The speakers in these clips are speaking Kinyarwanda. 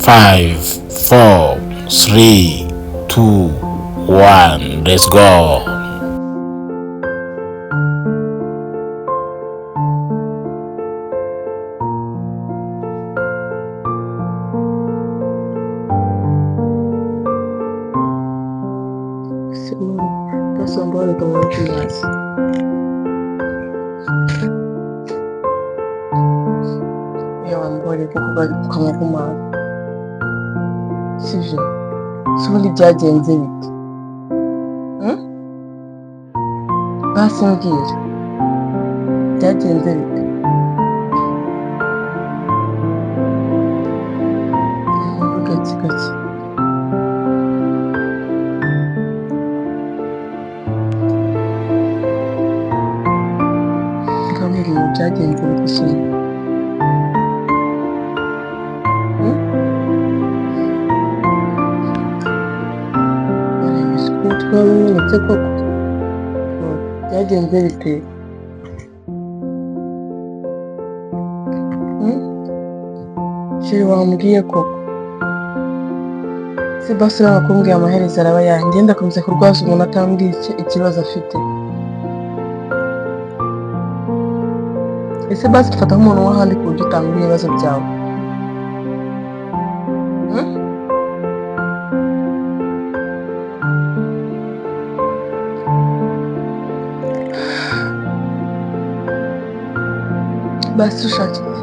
5, 4, 3, 2, 1, let's go. Sibyo, si ubundi byagenze bite? Basi mbwira, byagenze bite? Gake gake. Ngambwira ibintu byagenze bite shimwe? Umutwe wamenetse koko? Byagenze bite? Chéri, wambwiye koko? Se basi uranga kumbwira, amaherezo araba ayahe? Njye ndakomeza kurwaza umuntu atambwiye ikibazo afite. Ese basi dufata nk'umuntu w'ahandi ku buryo utambwira ibibazo byawe? Basi ushaka iki?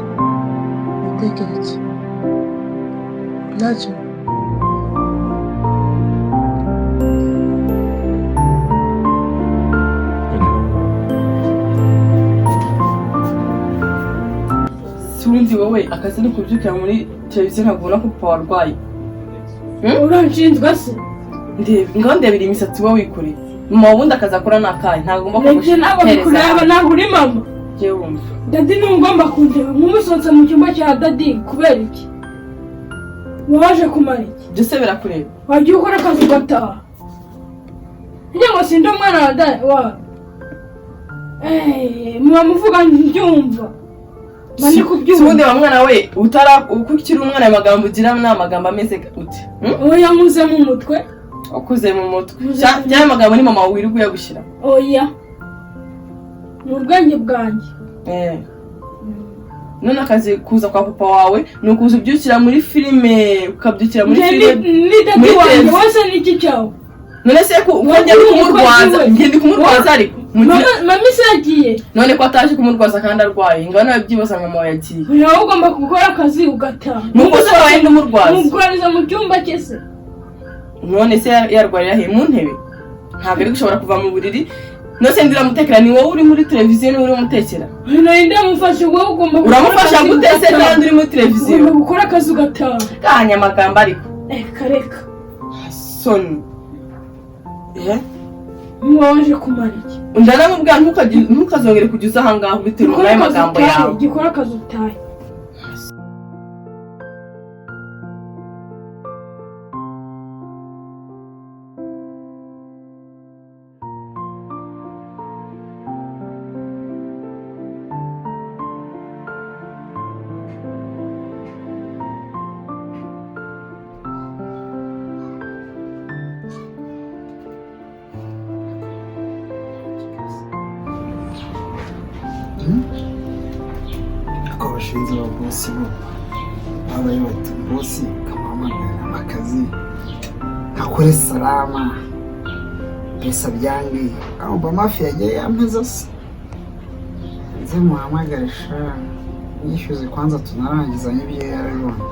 Utekere iki? Ntacyo. Si ubundi wowe akazi ni kubyukira muri televiziyo, ntabwo ubona ko papa warwaye? Uranshinzwe se? Ndebe ngaho, ndebera imisatsi wowe wikoreye. Mama, ubundi akazi akora ni akahe? Ntabwo agomba Njye ntabwo bikureba, ntabwo uri mama. Njyewe wumva. Daddy niwe ugomba kundeba. Nk'umusohotse mu cyumba cya daddy kubera iki? Waje kumara iki? Byose birakureba. Wagiye ukora akazi ugataha. Njye ngo sinde umwana wa wawe? Muba muvuga mbyumva, mba ndi Si kubyumva. ubundi wa mwana we, utara uko ukiri umwana, ayo magambo ugira ni amagambo ameze ute? Oya, nkuze mu mutwe. Ukuze mu mutwe. Nkuze. Cyangwa amagambo ni mama wawe wirirwa uyagushyira? Oya, ni ubwenge bwanjye. None akazi kuza kwa papa wawe ni ukuza ubyukira muri filime, ukabyukira muri Njye filime ni daddy muri wanjye. televiziyo. Wese ni iki cyawe? None se ko njye ndi kumurwaza, njye ndi kumurwaza ariko Mama se yagiye? None ko ataje kumurwaza kandi arwaye, ngaho nawe byibaza, mama wawe yagiye. Nawe ugomba gukora akazi ugataha. Nuko se wabaye ndumurwaza? Muguraniza mu cyumba cye se? None se yarwarira he? Mu ntebe? Ntabwo ari gushobora kuva mu buriri. None se ndiramutekera? Ni wowe uri muri televiziyo, niwe uri umutekera. Nari ndamufashe. Wowe ugomba gukora Uramufasha akazi gute se ugataha. kandi uri muri televiziyo? Ugomba gukora akazi ugataha. Kanya amagambo ariko. Reka reka. Soni, eh. Muba waje kumara iki? Ndanamubwira ntukazongere kujya uza ahangaha bitewe Gikora n'ayo akazi magambo utahe. yawe. Gikora akazi utahe. Ako bashinze ba boss bo babaye bati boss kamuhamagara akazi akore salama pesa byange aho mafi yagiye yampeza se, nze muhamagare sha, yishyuze kwanza tunarangizanye ibyo yarabibona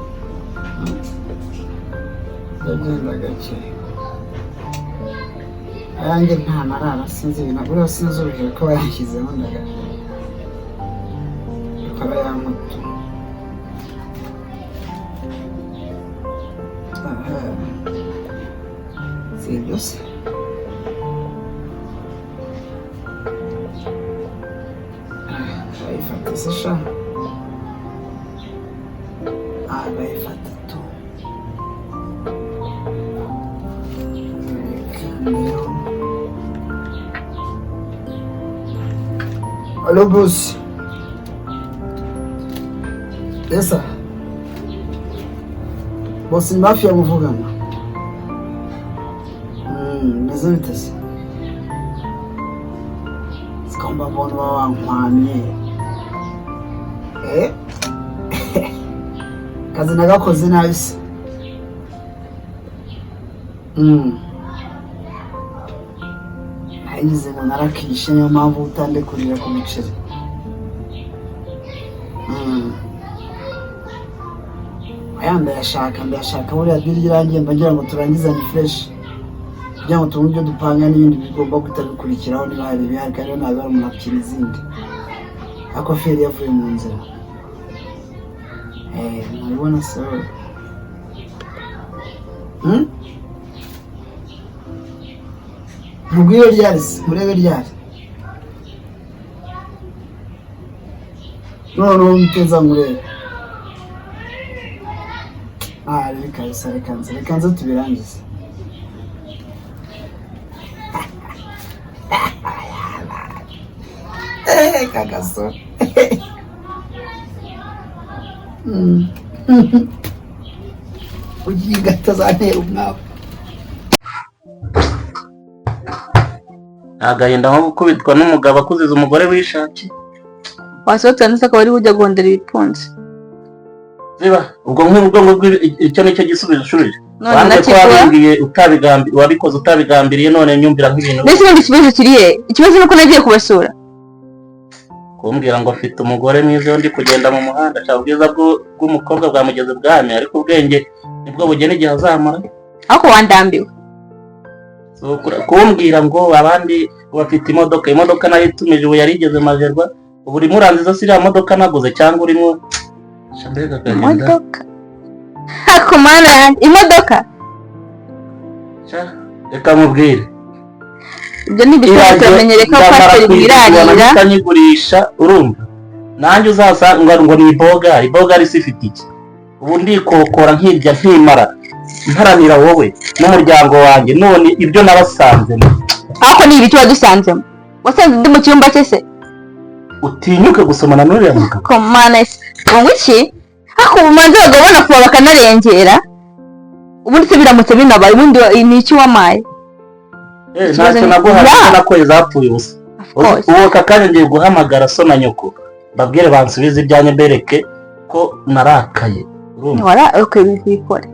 yagenda gake. Ayanjye nta narara, sinzi ibintu buriya, sinzi urujijo ko bayashyizeho ndagaje akaba yamutu. Aha. Si ibyo se? Ah, arayifata se sha? Arayifata tu. Reka. Allo boss. Yes sir. Bose ni hafi ya muvugana. Meze bite se? Sikomba mbona uba wankwamye. Eh? Kazi nagakoze nabi se. Nagize ngo narakishe, niyo mpamvu utandekurira ku miceri. Aya ndayashaka buriya deal irangiye mba ngira ngo turangizanye fresh, kugira ngo tubone ibyo dupanga n'ibindi bigomba guhita bikurikiraho, niba hari ibihari, kandi ntabwo hari umuntu akina izindi, ariko feri yavuye mu nzira. Nabibona se wowe? Mubwire ryari se? Murebe ryari? Noneho muteza murebe. Ah, reka reka reka nze, reka nze tubirangize. Kagaso. Ugiye atazantera umwaku. Agahinda nko gukubitwa n'umugabo akuziza umugore wishakiye. Wasohotse hanze akaba ariwe ujya guhondera ibipfunsi. Ziba ubwo nk'ubwo ngubwo, icyo nicyo gisubizo ushubije? None Wanze ko nakigura. wabimbwiye wabikoze utabigambiriye, none nyumvira nk'ibintu. Mbese ubundi ikibazo kiri he? Ikibazo ni uko nagiye kubasura. Kumbwira ngo afite umugore mwiza iyo ndi kugenda mu muhanda, ashaka ubwiza bw'umukobwa bwamugeze bwami, ariko ubwenge nibwo bugena igihe azamara. Ariko wandambiwe. So, kumbwira ngo abandi bafite imodoka, imodoka nayo itumije ubu yari igeze Majerwa, ubu urimo uranziza se iriya modoka naguze cyangwa urimo? Sha, mbega agahinda. Imodoka? Ako mana yanjye, imodoka! Sha, reka nkubwire. Ibyo ni ibiciro turamenyereye ko Ndamara pasiteri kuyigura wirarira. nahita nyigurisha, urumva nanjye uzasanga ngo ni ibogari. Ibogari se ifite iki? Ubu ndikokora nkirya nkimara mparanira wowe n'umuryango wanjye, none ibyo nabasanzemo. Ariko ni ibiki wadusanzemo? Wasanze ndi mu cyumba cye se? Utinyuke gusomana n'uriya mugabo. Ko mana se, ngo iki? Ariko ubumanzi abagabo banakuba bakanarengera. Ubundi se biramutse binabaye, ubundi ni iki wamaye? Ikibazo Ntacyo ni- naguhaye. Ya! Ko nakoye zapfuye ubusa. Of course. Ubu aka kanya ngiye guhamagara so na nyoko, mbabwire bansubize ibyanjye, mbereke ko narakaye, urumva? Wara, okay, bikore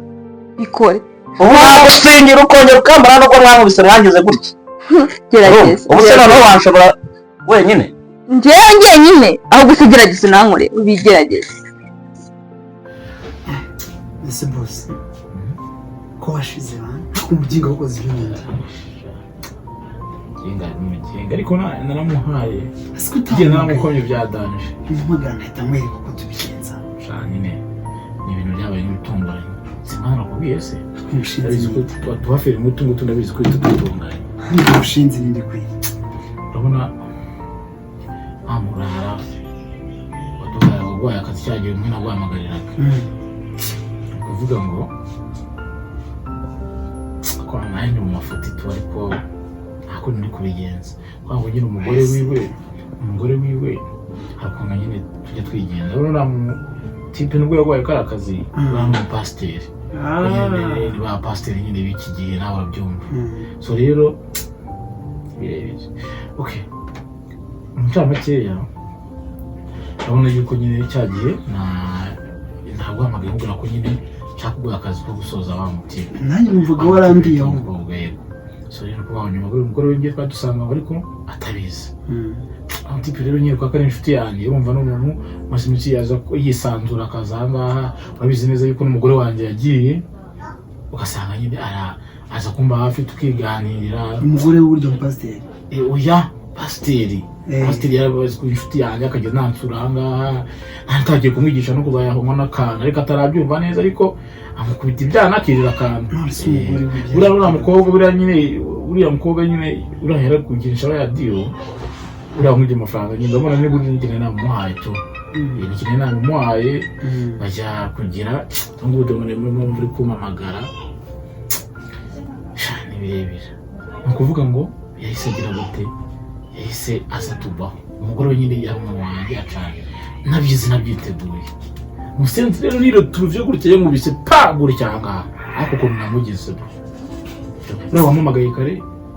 bikore. Ubu nagusingira ukongera ukambara, nuko mwankubise mwangize gutya. Gerageza. Ubu se noneho wanshobora wenyine? Njyewe njyenyine? Ahubwo se gerageza unankore, ubigerageze. Ese boss, ko washize ba umugingo wakoze ibindi? Mugenga ni mugenga, ariko naramuhaye. Ese ko Ngiye naramukomye bya danger. Umuhamagara nkahita nkwereka uko tubigenza. Sha, nyine ni ibintu byabaye nk'ibitunguranye, simana nakubwiye se? Umushinzi. Ndabizi ko tuhafera umutungo, tunabizi ko tutunganye. Umushinzi ninde kweli? Urabona wa murara waduhaye, waguhaye akazi cyagiye umwe naguhamagariraga, ni ukuvuga ngo ko nawe ni mu mafuti tu, ariko nta kundi ndi kubigenza, kubera ngo nyine umugore wiwe hari ukuntu nyine tujya twigenza. Urabona uriya mu type, nubwo yaguhaye kariya kazi, uriya ni umupasiteri nyine, ni ba pasiteri nyine b'iki gihe, nawe urabyumva. So rero birebire, okay, mu ncamakeya urabona yuko nyine cya gihe ntabwo nkubwira ko nyine nshaka kuguha akazi ko gusoza wa mutima. Nanjye numvaga warambiye ahubwo. Yego. So rero kuba nyuma umugore w'ingiye twadusanga ngo ariko atabizi aho type rero nyine, kuko ari inshuti yanjye, urumva n'umuntu maze iminsi yaza yisanzura akaza aha ngaha, urabizi neza yuko n'umugore wanjye yagiye, ugasanga nyine aza kumba hafi tukiganirira. Umugore w'uburyo mupasiteri? Oya, pasiteri. Pasiteri yarabazi ku inshuti yanjye, akajya nansura aha ngaha, ntagiye kumwigisha no kuzayahomwa n'akantu, ariko atarabyumva neza, ariko amukubita ibyana akirira akantu. None se umugore we? Buriya mukobwa, buriya nyine uriya mukobwa nyine uriya yari kugirisha radiyo, uriya mwibye amafaranga nyine, ndabona niba uri n'ikintu namuhaye tu, ikintu namuhaye bajya kugira ngubu dore muri kumpamagara. Sha, ni birebire. Ni ukuvuga ngo yahise agira gute? Yahise aza tubaho umugore we nyine yari umuntu wanjye acana, nabyizi nabyiteguye. Musenzi rero niro turuvye gutya, yankubise pa gutya aha ngaha, ariko ukuntu namugize bro. Rero wampamagaye kare,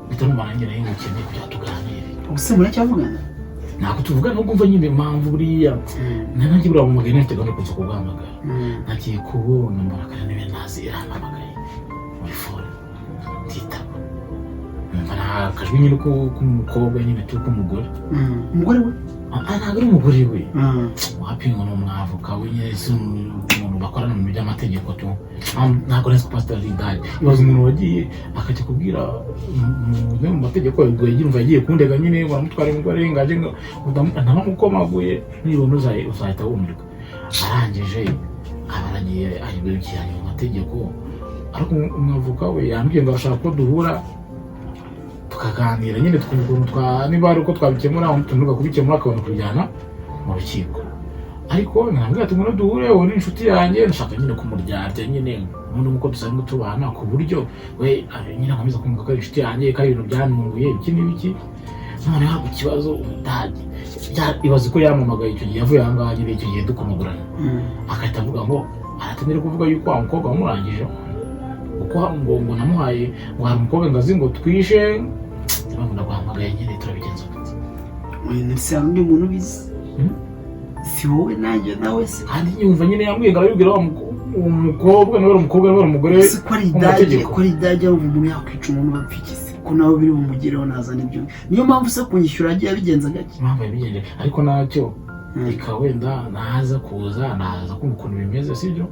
mpita numva nanjye nari ngukeneye kugira ngo tuganire. Ubuse muracyavugana? Ntabwo tuvugana, nubwo umva nyine impamvu buriya nanjye buriya wampamagaye nafite gahunda yo kuza kuguhamagara. Nagiye kubona mbona kare niba ntazi irampamagaye muri phone, nditaba, numva nta kajwi nyine k'umukobwa nyine tu, k'umugore. Umugore we? Ah, ntabwo ari umugore we, wapingwa ni umwavoka we nyine, si umuntu bakorana mu by'amategeko tu. Ntabwo nzi ko pasiteri ari indaya. Ibaza umuntu wagiye akajya kubwira mu mategeko, ubwo yagiye, umva, yagiye kundega nyine, baramutwara umugore ngo aje ngo ntamukomaguye, nibona uzahita wumirwa. Arangije aba aragiye ayibirukiranye mu mategeko, ariko umwavoka we yambwiye ngo arashaka ko duhura tukaganira nyine, twumva ukuntu niba ari uko twabikemura, umuntu kubikemura akabona kubijyana mu rukiko. Ariko nambwira ati ngwino duhure, wowe ni inshuti yanjye, nshaka nyine kumuryarya nyine ubundi nk'uko dusanzwe tubana, ku buryo we nyine akomeza kumva ko ari inshuti yanjye, ko ari ibintu byantunguye, ibiki n'ibiki. None haba ikibazo umudage ibaze ko yampamagaye icyo gihe yavuye aha ngaha nyine, icyo gihe dukomagurana, agahita avuga ngo aratangira kuvuga yuko wa mukobwa wamurangije, kuko ngo namuhaye, ngo hari umukobwa ngo azi ngo twishe. Niba ndaguhamagaye nyine, turabigenza gute? Oya, se hari undi muntu ubizi? Hmm? Si wowe nanjye nawe se? Kandi yumva nyine yambwiye ngo arabibwira wa uwo mukobwa, niba ari umukobwa, niba ari umugore Ese ko ari mu idage, mategeko. ko ari idage, arumva umuntu yakwica umuntu bapfa iki se, ko nawe biri bumugereho nazana ibyo? Niyo mpamvu se kunyishyura agiye abigenza gake. Impamvu yabigenje, ariko nacyo reka wenda naza kuza, naza kumva ukuntu bimeze, sibyo?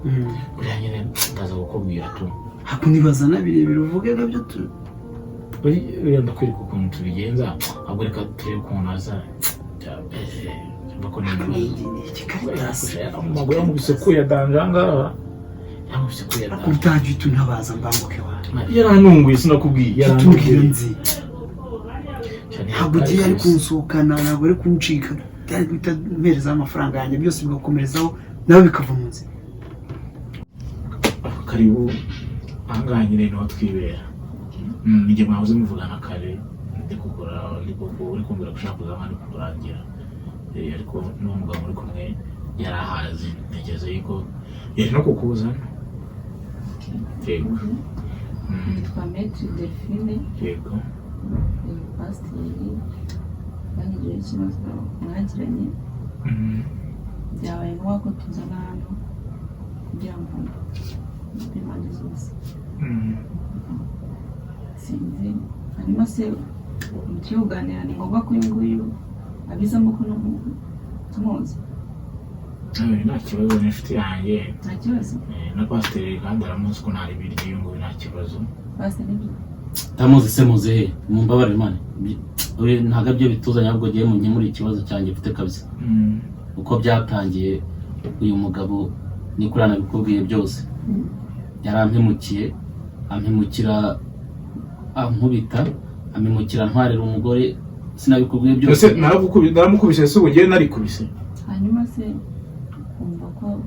Buriya nyine ndaza kukubwira tu. Hakunibaza na birebire uvuge nabyo tu. Buriya ndakwereka ukuntu tubigenza, ahubwo reka turebe ukuntu aza. Mba ko ni Igikaritasi. Amaguru yamubise kuya danje aha ngaha, yamubise kuya danje. Utajya uhita untabaza mbanguke wawe. Yarantunguye, sinakubwiye? Tubwira. Yarantunguye. Nzi ntabwo ugiye ari kunsohokana, ntabwo ari kuncika, byari guhita mperezaho amafaranga yanjye byose bigakomerezaho, nawe bikava mu nzira. Karibu ahangaha nyine niho twibera. Nijye mwahoze muvugana kare, ndi kugura, ndi kugura, uri kumbwira ko ushaka kuza hano kukurangira. Ariko n'uwo mugabo muri kumwe yari ahazi, ntekereza yuko yari no kukuzana. Yego. Nitwa Maître Delphine. Yego. Ni pasiteri bangijeho ikibazo mwagiranye. Byabaye ngombwa ko tuzana hano kugira ngo mbe impande zose. Sinzi, hanyuma se mukibuganira, ni ngombwa ko uyu nguyu abizamo ko tumuzi? Nta kibazo, ni inshuti yanjye. Nta kibazo. Na pasiteri kandi aramuzi ko ntari ibiryo, uyu nguyu nta kibazo. Pasiteri, nibyo? Tamuzi se muzi he? Mumbabarire mani. Ntabwo aribyo bituzanye, ahubwo ngiye munkemure ikibazo cyanjye mfite kabisa. Uko byatangiye, uyu mugabo ni kuriya nabikubwiye byose, yarampemukiye, ampemukira ankubita, ampemukira ntwarira umugore, sinabikubwiye byose? Ese naramukubise se? Ubu ngewe narikubise? Hanyuma se kumva ko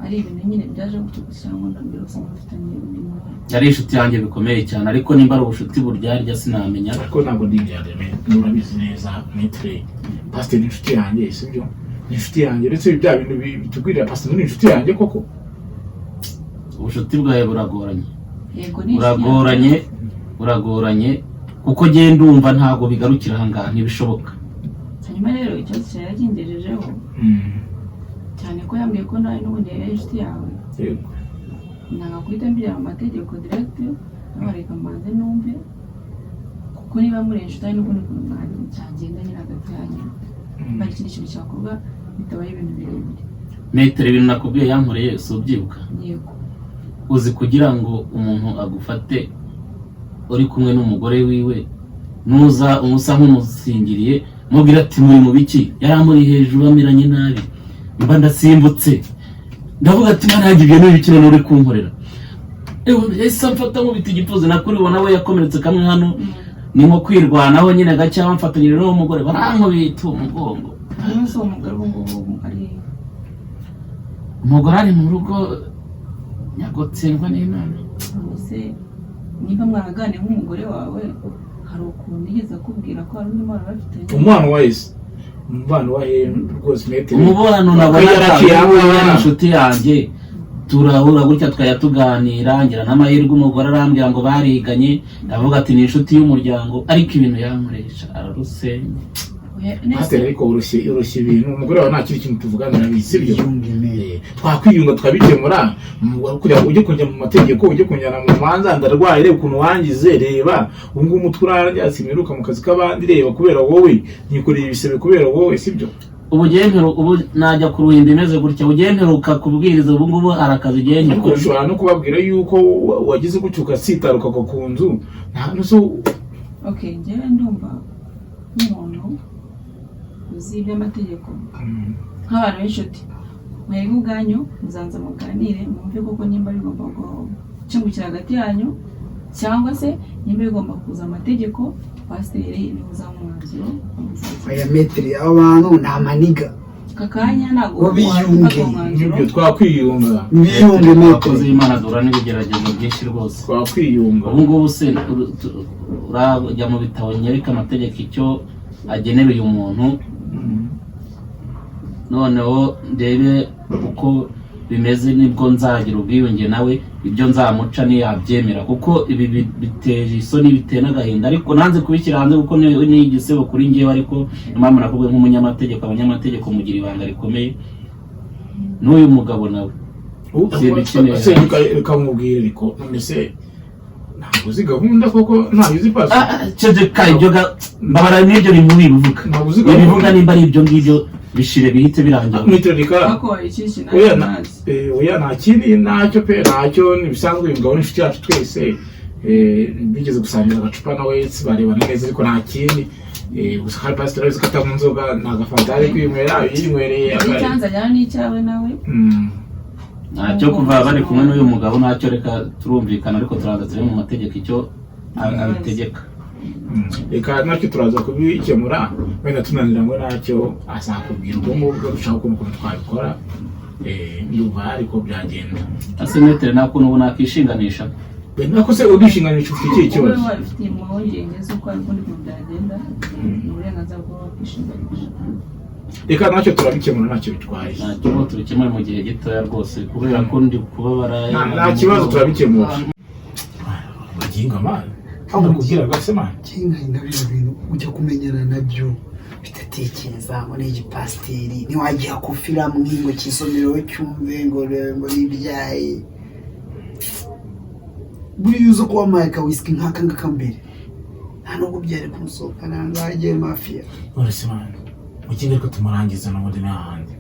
ari ibintu nyine byaje gutyo gusa, cyangwa na mbere usanga bafitanye undi mubano? Yari inshuti yanjye bikomeye cyane, ariko nimba ari ubucuti buryarya sinamenya. Ariko ntabwo ndi indyarya, urabizi neza maître. Pasiteri ni inshuti yanjye, sibyo? Ni inshuti yanjye, uretse bya bintu bitugwirira, pasiteri ni inshuti yanjye koko. Ubucuti bwawe buragoranye. Yego, ni inshuti yawe. Buragoranye, buragoranye, kuko ngenda ndumva ntabwo bigarukira aha ngaha, ntibishoboka. Hanyuma rero ikibazo cyari yakingejejeho, cyane ko yambwiye ko nawe n'ubundi yari inshuti yawe. Yego. Nanga guhita mbireba mu mategeko direct, nabareka mbanze numve, kuko niba muri inshuti hari n'ukundi kuntu cyagenda nyine hagati yanyu, hari ikindi kintu cyakorwa bitabaye ibintu birebire. Maître, ibintu nakubwiye yankoreye si ubyibuka? Yego. Uzi kugira ngo umuntu agufate uri kumwe n'umugore wiwe, nuza umusa nk'umusingiriye, mubwira ati muri mu biki, yari amuri hejuru ameranye nabi, mba ndasimbutse, ndavuga ati mana yanjye, ibyo ni ibiki none uri kunkorera? Ewe, yahise amfata nkubita igipfuzi nakuri, ubona we yakomeretse kamwe hano, ni nko kwirwanaho nyine gake, bamfatanyije n'uwo mugore barankubita uwo mugongo. Hanyuma se uwo mugore ubu ngubu ari he? Umugore ari mu rugo, nyagutsindwa n'Imana. None se niba mwaraganiye nk'umugore wawe, hari ukuntu yigeze akubwira ko hari undi mwana bafitanye? Umwana wa Yesu. Umubano wa he rwose, maître? Umubano nabona Yaraciye yari inshuti yanjye, turahura gutya, tukajya tuganira, ngira n'amahirwe umugore arambwira ngo bariganye. Ndavuga ati ni inshuti y'umuryango, ariko ibintu yankoresha ararusenya. Pasiteri, ariko urushye ibintu. Umugore wawe nta kindi kintu tuvugana, arabizi, sibyo? Yiyunge mere. Twakwiyunga tukabikemura. Kugira ngo ujye kujya mu mategeko, ujye kunjyana mu manza, ndarwaye, reba ukuntu wangize, reba ubu ngubu umutwe urarya, siniruka mu kazi k'abandi, reba kubera wowe nikoreye ibisebe kubera wowe, sibyo? Ubu ugiye ubu najya ku ruhimbi imeze gutya, ugiye mperuka kubwiriza, ubu ngubu hari akazi ugiye Ariko nyikora. ushobora no kubabwira yuko wagize gutyo ugasitara ukagwa ku nzu, nta nuso. Okay, njyewe ndumva nk'umuntu uzi iby'amategeko, nk'abantu b'inshuti, mwebwe ubwanyu muzanza muganire, mwumve koko nimba bigomba gukemukira hagati yanyu cyangwa se nimba bigomba kuza amategeko. Pasiteri niwe uzaha umwanzuro. Oya maître, abo bantu ni amaniga. Aka kanya ntabwo Bo biyunge. wafata umwanzuro. Nibyo, twakwiyunga. Biyunge, maître. Abakozi b'Imana duhura n'ibigeragezo byinshi rwose. Twakwiyunga. Ubu ngubu se urajya mu bitabo nyereka amategeko icyo agenera uyu muntu, noneho ndebe uko bimeze, nibwo nzagira ubwiyunge nawe, ibyo nzamuca niyabyemera, kuko ibi biteje isoni, biteye n'agahinda, ariko nanze kubishyira hanze kuko ni igisebo kuri njyewe. Ariko niyo mpamvu nakubwiye nk'umunyamategeko, abanyamategeko mugira ibanga rikomeye. N'uyu mugabo nawe simbikeneye. Se bikamubwira, ariko none se ntabwo uzi gahunda koko? Ntabwo uzi pasi? Ceceka ibyo mbabara n'ibyo bintu wibivuga. Ntabwo uzi Ibivuga gahunda. nimba ari ibyo ngibyo bishire, bihite birangira. Maître, reka. Ariko hari ikindi kintu Oya na ntazi. Oya, nta kindi, ntacyo pe, ntacyo, ni ibisanzwe. Uyu mugabo ni inshuti yacu twese, bigeze gusangira agacupa nawe barebana neza, ariko nta kindi. Gusa hari pasiteri abizi ko atanywa inzoga, nta gafanta ari kwinywera, yinywereye. Icyanza ajyana n'icyawe nawe. Ntacyo, kuva bari kumwe n'uyu mugabo ntacyo, reka turumvikana, ariko turaza turi mu mategeko icyo abitegeka. Reka nacyo turaza kubikemura, wenda tunanira ngo ntacyo azakubwira. Ubwo ngubwo dushaka ukuntu twabikora, ndumva ariko byagenda. Ase maître, nta kuntu ubu nakishinganisha? Nako se udishinganisha ufite ikihe Wowe kibazo? wabifitiye impungenge z'uko hari ukundi kuntu byagenda, ni uburenganzira bwawe kwishinganisha. Reka ntacyo, turabikemura, ntacyo bitwaye. Ntacyo, ubu tubikemure mu gihe gitoya rwose, kubera ko ndi kubabara. Nta kibazo, turabikemura. Baginga man, ndakubwira se man. Kingahinda, bino bintu ujya kumenyana nabyo bidatekereza ngo ni igipasiteri, ntiwagiha kufira ngo kisomero cyumve ngo ni ibyayi. Buriya uza kuba wampaye ka whisky nk'aka ngaka mbere, nta nubwo byari kumusohokana nzagiye mafiya. None se man, mukinga ariko tumurangiza n'ubundi nta handi.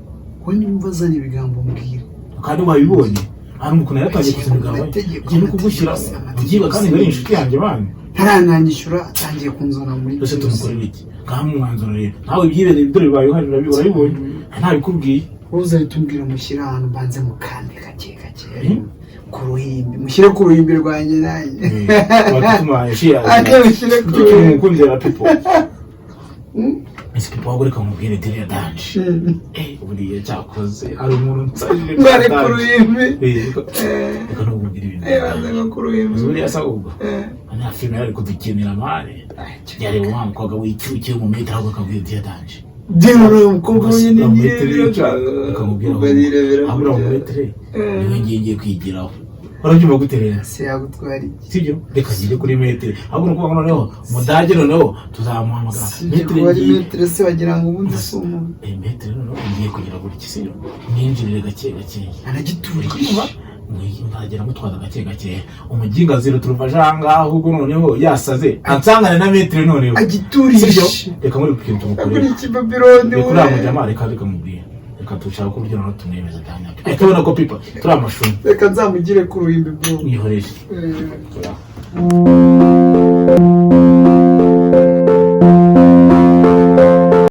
We nimba azana ibigambo mbwira. Kandi wabibonye hano ukuntu yaratangiye kuzana ibigambo. Amategeko, Ngiye no kugushyira amategeko, ugiye, kandi ngo ari inshuti yanjye man. Ntarananyishyura atangiye kunzana muri Byose tumukorera iki? Ngaha umwanzuro rero nawe ibyibereye, dore bibaye uhari, urabibonye, ntabikubwiye. Wowe uzahita umbwira, mushyire ahantu mbanze mukande gake gake ku ruhimbi, mushyire ku ruhimbi rwanjye nanjye. Watumaye. Ate mushyire ku Icyo kintu ruhimbi. mukundira Pipo. Ese Pipo, wagure kamubwire deal ya danger. Buriya cyakoze hari umuntu nsajije. Bari ku ruhimbi. Reka ntukubwire ibintu. Banze nko ku ruhimbi. Uzi buriya se ahubwo nta filime yari kudukinira man, yareba wa mukobwa w'icyuki mu metero, ahubwo akabwira deal ya danger. Byibura uyu mukobwa wenyine. Akamubwira Bayirebera. Ahubwo mu metero niwe ngiye kwigiraho, urabyumva gute rero? Se yagutwara iki? Sibyo, reka ngire kuri maître. Ahubwo ni ukuvuga ngo noneho umudage noneho tuzamuhamagara. Sibyo. Maître. Kuba ari Ngiye maître se, wagira ngo ubundi si umuntu. Maître, noneho ngiye kugira gutya, sibyo, mwinjirire gake gakeya. Aragiturisha. Nzagera mutwaza gake gake, umuginga zero turuva aje ahangaha, ahubwo noneho yasaze ansangane na maître noneho. Agiturisha. Sibyo, reka muri ikintu tumukorere. Kuri iki Babiloni. Reka uriya mujama, reka mubwire, reka dushaka uburyo noneho tumwemeza bya nyabyo, ahita abona ko pipa turi amashuri. Reka nzamugire ku ruhimbi bro. Mwihoreje.